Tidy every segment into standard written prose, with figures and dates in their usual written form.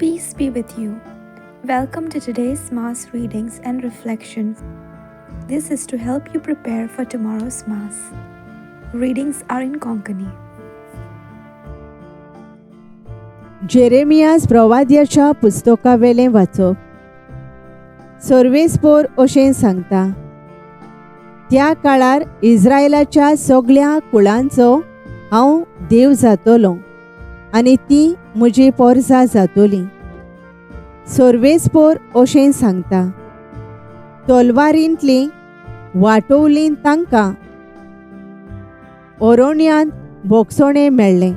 Peace be with you. Welcome to today's Mass readings and reflections. This is to help you prepare for tomorrow's Mass. Readings are in Konkani. Jeremias प्रवाद्याच्या पुस्तकावेलें वाचप. सर्वेस्पोर अशें सांगता, त्या काळार इस्रायलाच्या सगळ्या कुळांचो हांव देव जातलो आनी ती म्हजी पोरसां जातली. सर्वेस्पोर अशें सांगता, तलवारींतली वाटोवली तांकां ओरोण्यांत भोगसणें मेळ्ळें.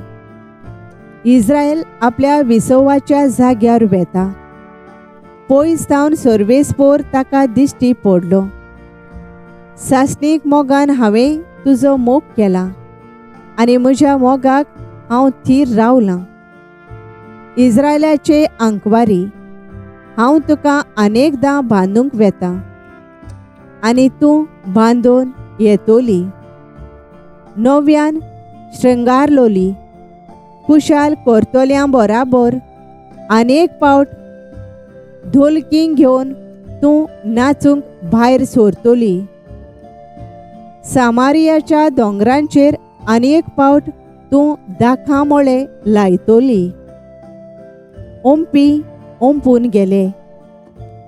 इस्रायल आपल्या विसवाच्या जाग्यार वेता. पयस जावन सर्वेस्पोर ताका दिश्टी पडलो. सासणीक मोगान हांवें तुजो मोग केला आनी म्हज्या मोगाक हांव थीर रावलां. इस्रायलाचे आंकवारी, हांव तुका अनेकदां बांदूंक वेता आनी तूं बांदून येतली. नव्यान शृंगारलोली खुशाल करतल्यां बराबर अनेक पावट धोलकीं घेवन तूं नाचूंक भायर सरतली. सामारियाच्या दोंगरांचेर अनेक पावट तूं दाखां मोळे लायतली. ओंपी ओंपून गेले,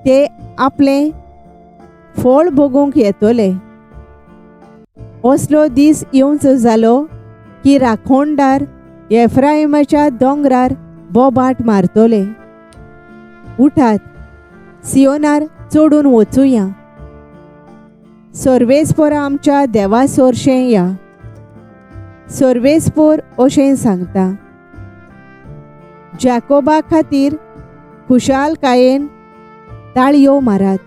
ते आपलें फळ भोगूंक येतले. असलो दीस येवचो जालो की राखोणदार एफ्राइमाच्या दोंगरार बोबाट मारतले. उठात, सियोनार चडून वचुया, सर्वेस्पोरा आमच्या देवा सोरशें या. सर्वेस्पोर अशें सांगता, जाकोबा खातीर खुशालकायेन ताळयो मारात,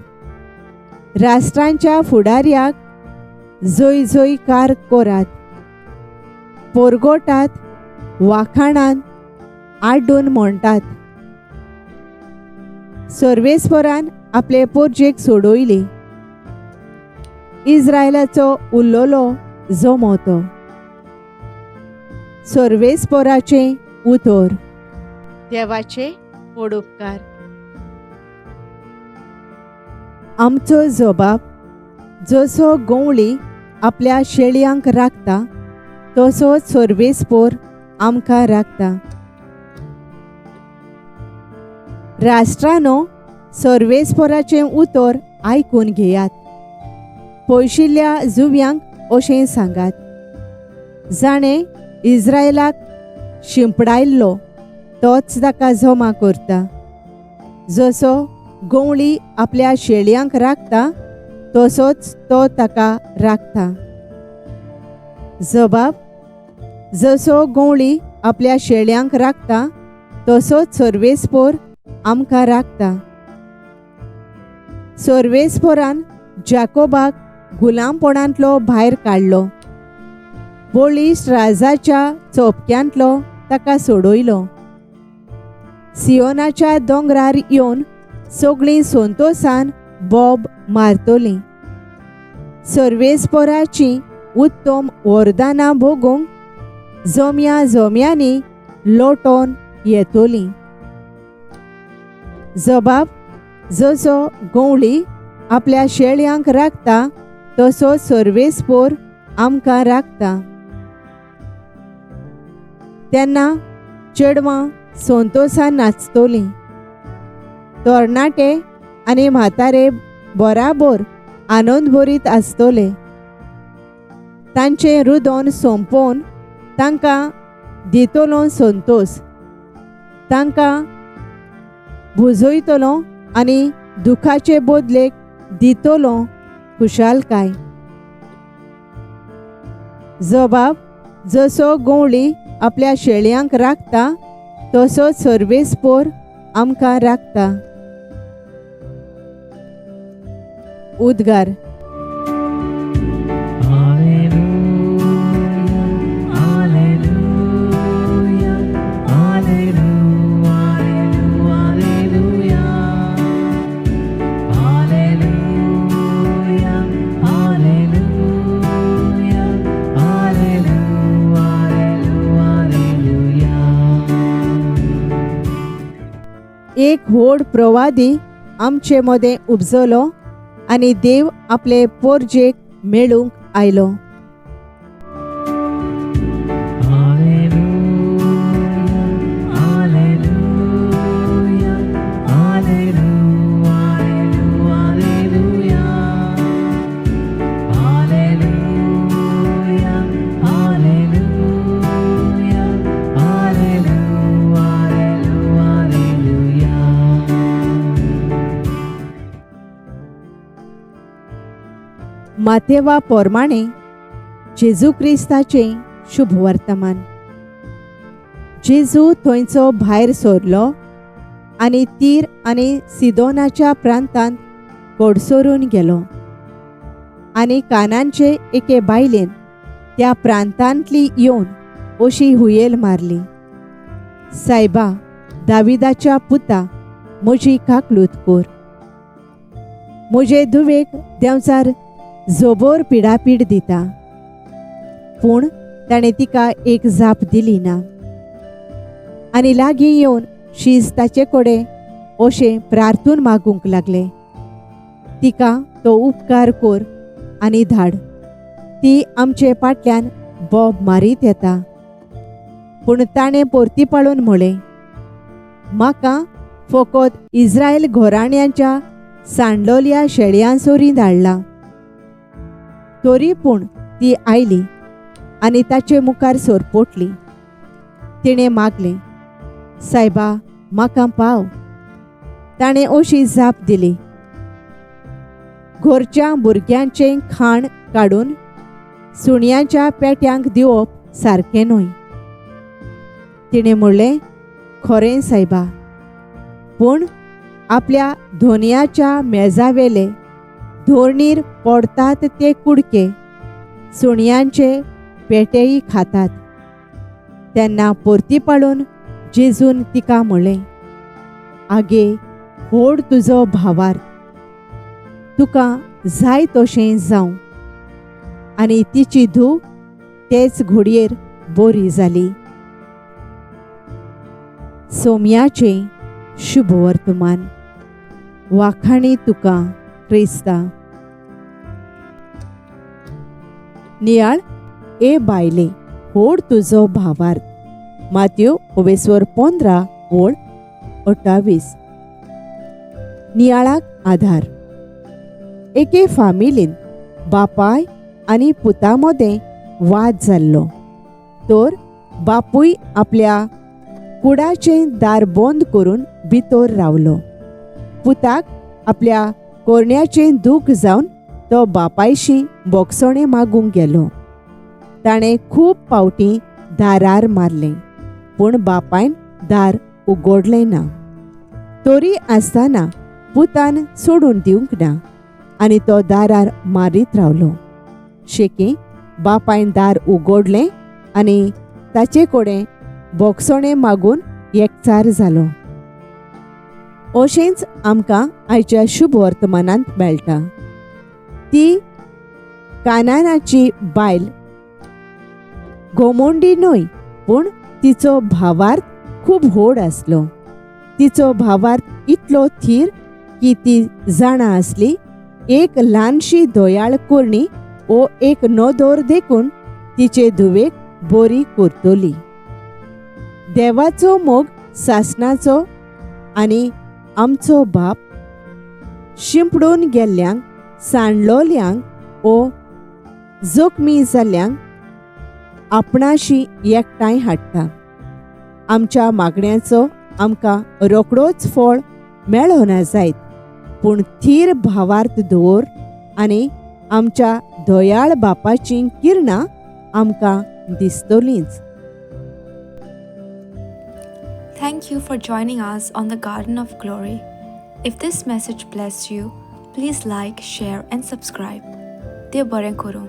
राष्ट्रांच्या फुडाऱ्याक जय जयकार करात, पोरगोटात वाखाणान आड्डून म्हणटात. सर्वेस्पोरान आपले पोरजेक सोडयली, इस्रायलाचो उल्लोलो जमो तो. सर्वेस्पोराचें उतर. देवाचे पडोपकार. आमचो जबाब जसो गवळी आपल्या शेळयांक राखता तसोच सर्वेस्पोर आमकां राखता. राष्ट्रानो, सर्वेस्पोराचें उतर आयकून घेयात. पयशिल्ल्या जुव्यांक अशें सांगात, जाणें इस्रायलाक शिंपडायल्लो तोच ताका जमा करता. जसो गवळी आपल्या शेळयांक राखता तसोच तो ताका राखता. जबाब, जसो गवळी आपल्या शेळयांक राखता तसोच सर्वेस्पोर आमकां राखता. सर्वेस्पोरान जाकोबाक गुलामपणांतलो भायर काडलो, बळिश्ट राजाच्या चोपक्यांतलो ताका सोडयलो. सियोनाच्या दोंगरार येवन सगळीं संतोसान बोब मारतलीं. सर्वेस्पोराचीं उत्तम वरदानां भोगूंक जम्या जम्यांनी लोटोन येतलीं. जबाब, जसो गवळी आपल्या शेळयांक राखता तसो सर्वेस्पोर आमकां राखता. तेन्ना चेडवां संतोसान नाचतलीं, तरणाटे आनी म्हातारे बराबर आनंदभरीत आसतले. तांचें रुदन सोंपोवन तांकां दितलो संतोस, तांकां भुजयतलो आनी दुखाचे बदलेक दितलो खुशालकाय. जबाब, जसो गवळी आपल्या शेळयांक राखता तसोच सर्वेस्पोर आमकां राखता. उद्गार. एक व्हड प्रवादी आमचे मदें उपजलो आनी देव आपले पोरजेक मेळूंक आयलो. मातेवा पोरमाणे जेजू क्रिस्ताचें शुभ वर्तमान. जेजू थंयचो भायर सरलो आनी तीर आनी सिदोनाच्या प्रांतांत कोडसरून गेलो आनी कानांचे एके बायलेन त्या प्रांतांतली येवन अशी हुयेल मारली, सायबा, दाविदाच्या पुता, म्हजी काकलूत कोर. म्हजे धुवेक देंवचार जोबोर पिडापीड दिता. पूण ताणें तिका एक जाप दिली ना आनी लागीं येवन शीज ताचे कडेन अशें प्रार्थून मागूंक लागले, तिका तो उपकार कोर आनी धाड, ती आमचे फाटल्यान बोब मारीत येता. पूण ताणें परती पाळून म्हळें, म्हाका फकत इस्रायल घराण्यांच्या सांडलोल्या शेळयांसोरी धाडला. तरी पूण ती आयली आनी ताचे मुखार सरपोटली. तिणें मागलें, सायबा, म्हाका पाव. ताणें अशी जाप दिली, घरच्या भुरग्यांचें खाण काडून सुण्यांच्या पेट्यांक दिवप सारकें न्हय. तिणें म्हणलें, खरें सायबा, पूण आपल्या धोनयाच्या मेजावेले धोरणीर पडतात ते कुडके सुण्यांचे पेटेय खातात. तेन्ना परती पाळून जेजून तिका म्हणलें, आगे, व्हड तुजो भावार्थ, तुका जाय तशें जावं. आनी तिची धूव तेच घडयेर बरी जाली. सोम्याचें शुभ वर्तमान. वाखाणी तुका क्रिस्ता. नियाळ ए बायले, होड तुजो भावार्थ. मात्यो ओवेस्वर 15 ओळ 28. नियाळाक आधार. एके फामिलीन बापाय आनी पुता मदें वाद जाल्लो तर बापूय आपल्या कुडाचें दार बंद करून भितर रावलो. पुताक आपल्या कोरण्याचें दूख जावन तो बापायशी बोगसणें मागूंक गेलो. ताणें खूब पावटी दारार मारलें पूण बापायन दार उगडलें ना. तरी आसतना पुतान सोडून दिवंक ना आनी तो दारार मारीत रावलो. शेकी बापायन दार उगडलें आनी ताचे कडेन बोगसणें मागून एकचार जालो. अशेंच आमकां आयच्या शुभ वर्तमानांत मेळटा. ती कानानाची बायल गोमोंडी न्हय पूण तिचो भावार्थ खूब व्हड आसलो. तिचो भावार्थ इतलो थीर की ती जाणा आसली एक ल्हानशी दयाळ करणी वो एक नदर देखून तिचे धुवेक बरी करतली. देवाचो मोग सासणाचो आनी आमचो बाप शिंपडून गेल्ल्यांक, सांडलोल्यांक वो जखमी जाल्ल्यांक आपणाशी एकठांय हाडटा. आमच्या मागण्याचो आमकां रोखडोच फळ मेळना जायत पूण थीर भावार्थ दवर आनी आमच्या दयाळ बापाचीं किरणां आमकां दिसतलींच. Thank you for joining us on the Garden of Glory. If this message blessed you, please like, share and subscribe. देव बरें करूं.